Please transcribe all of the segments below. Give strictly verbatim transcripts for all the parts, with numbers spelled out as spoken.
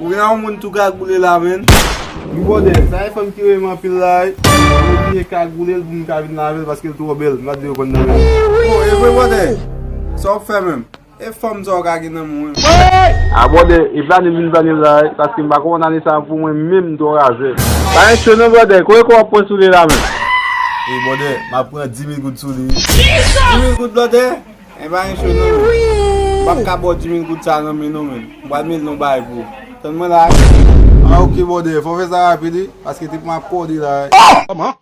Ou vin a yon moun tou kagoule la, menn. Wi, bwòdè, sa e fanm ki renmen anpil la, wi. Li oblije kagoule l pou m ka vin lave l paske l twò bèl. M pa t vle yo konn nan men. Oh, e vre, bwòdè. Sa w ap fè menm? E fanm sa w ka gen nan men w menm? A, bwòdè, e plane m vin plane l la, wi, paske m pa konn ane sa pou mwen menm, m twò razè. Pa gen cho non, bwòdè. Kote kò w ap pran sou li la menm? E, bwòdè, m ap pran dis mil goud sou li. Dis mil goud, bwòdè? E pa gen cho non, menn. M p ap ka ba w dis mil goud sa nan men non, menn. M pral mete yon bagay pou ou. Tann mwen la. A, oke, bwòdè. Fò w fè sa rapid, wi, paske trip mwen ap kòde la. Kòman?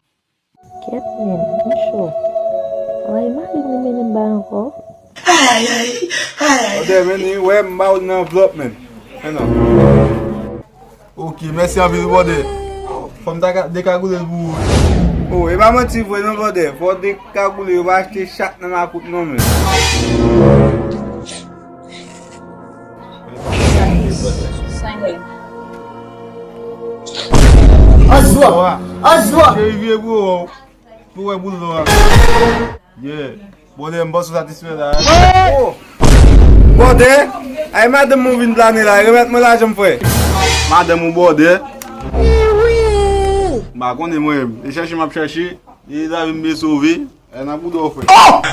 Kèt, menn, m cho. Anmwey, mari m li mennen m bay ankò. Bwòdè, menn, wi, wè, m ba w nan anvlòp, menn. Men non. Oke, mèsi anpil, wi, bwòdè. Fò m ta ka dekagoule l pou ou. Oh, e pa manti vre non, bwòdè. Fò w dekagoule, yo pa achte chat nan makout non, menn. Sa gen. Anjwa! Anjwa! Cheri, vire pou ou. Pou wè boul lò a. Yeah. Bwòdè, m panse w satisfè la. Oh! Bwòdè, ay madanm ou vin plane la, remèt mwen lajan m, frè. Madanm ou bwòdè? M pa konnen mwen, e chèche m ap chèche, e lavi m byen sove, e nan bouda w, frè. Oh!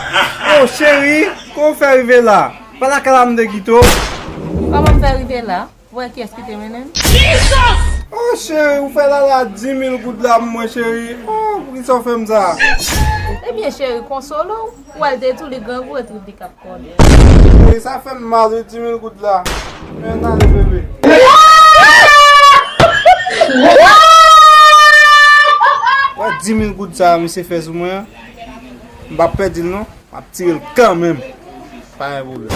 Oh, cheri, kòman w fè rive la? Pa lakay la m te kite w. Kòman m fè rive la? Ou wè kiyès ki te mennen m? Oh, cheri, ou fè Lala dis mil goud la pou mwen, cheri. Oh, poukisa w fè m sa? Ebyen, cheri, konsole w. Ou wè l te tou, li grangou, e trip li k ap kòde. Cheri, sa fè m mal, wi, dis mil goud la. Men n ale, bebe. Wè dis mil goud sa misye fè sou mwen an? M p ap pèdi l non. M ap tire l kanmenm. Pa gen pwoblèm.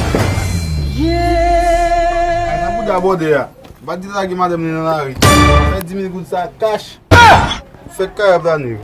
Ay, nan bouda bòdè a. M pa t di lage madanm li nan lari. Fè dis mil goud sa kach. Fè kay ap lane.